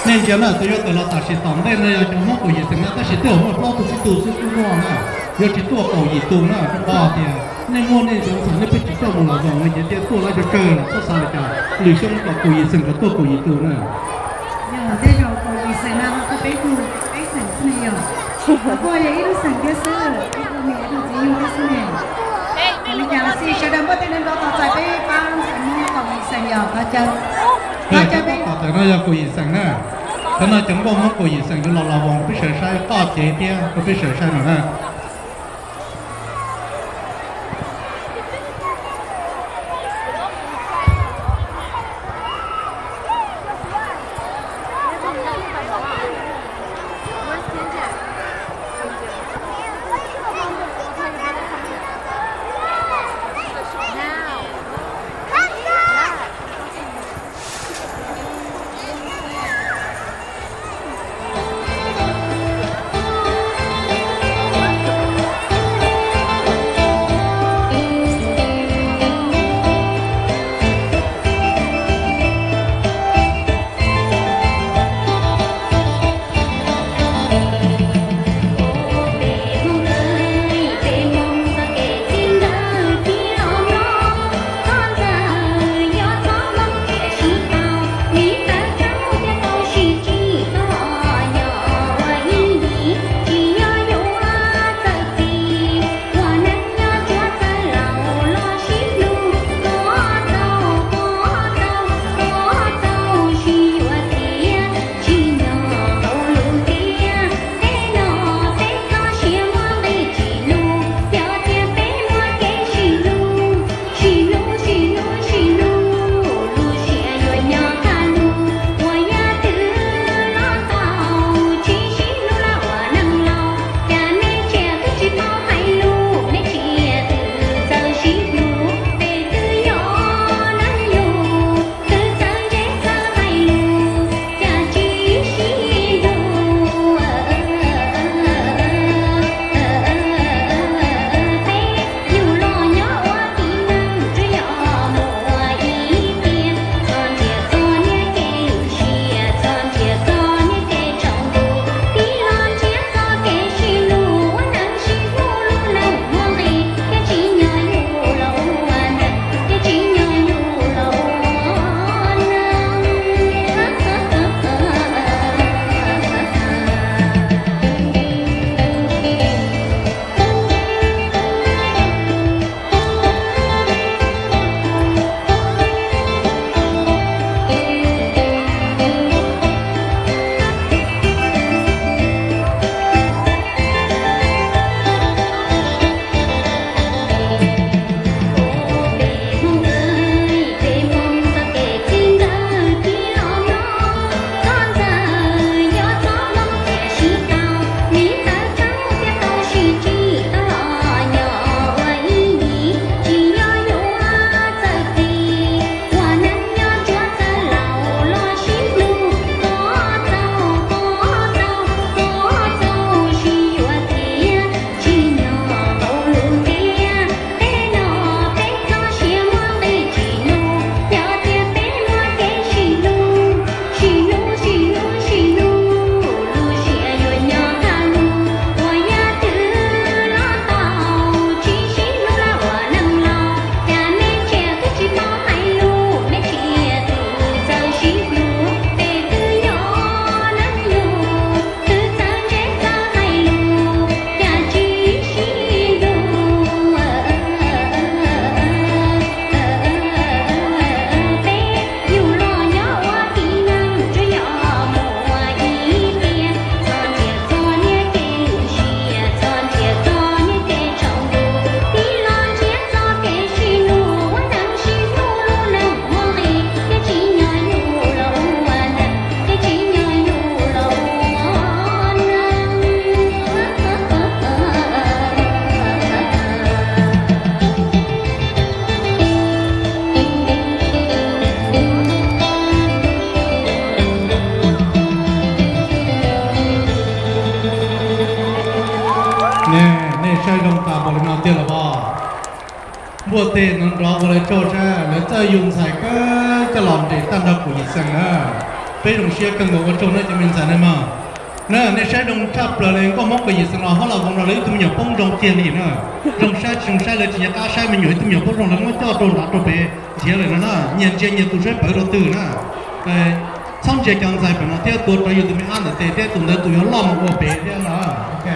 Nej ntsia na, tus yuav tawm los tam sim tom ntej no yog cov Hmoob kaum yim xeem na, tab sis twb muaj plaub tug tsib tug xwb kuj muaj na. Yuav tsis tuaj kaum yim tus na, rau qhov tias nej muaj nej cov ntxhais nej pheej tsis coj mus los zoo no ces cia tuaj lawv cov tsawg lawm, txhob xav li cas, lwm xyoo kom kaum yim xeem kom tuaj kaum yim tus na. Yog tej zaum kaum yim xeem na ho tau peb tug, peb xeem xwb ne yog. Kuj yog ib lub xeem thiab xwb, ib tug niam ib tug txiv yug thiab xwb ne. Yog li cas los xij sawv daws muaj tej neeg nrov tos txais peb pab ntxhais Hmoob kaum yim xeem yog qhov caw, qhov caw peb tom tawm no yog kaum yim xeem na. Qhov no cov nkauj Hmoob kaum yim xeem yuav los los voos rau peb sawv saib, qoj cev thiab rau peb sawv saib no na. Nej saib zoo tas npaum li no tiag los as? Npuaj teg no nrov ua lawv tsaug sab, lawv txawj yug ntxhais kawg coj los nres tag nrho kaum yim xeem na. Peb zoo siab kawg nkaus, ua tsaug na cov me ntxhais na mog. Na nej saib zoo tshaj plaws li, nkauj Hmoob Kaus Yim Xeem Los Hauj Lwm Voos no lawv ib tug me nyuam poob zoo kiag li na. Zoo saib tsis zoo saib lawv tsis nco qab saib me nyuam, ib tug me nyuam poob zoo lawv muab coj rau nrad rau pem nrhiav lawm no na. Nyias ntsia nyias tus saib pawv rau twg na. Txhob ntsia cov ntxhais pem no thiab, tua rau yus tus me ab ntawm tes thiab, tus ntawd tus yuav loj mus ua pem thiab no. Ok.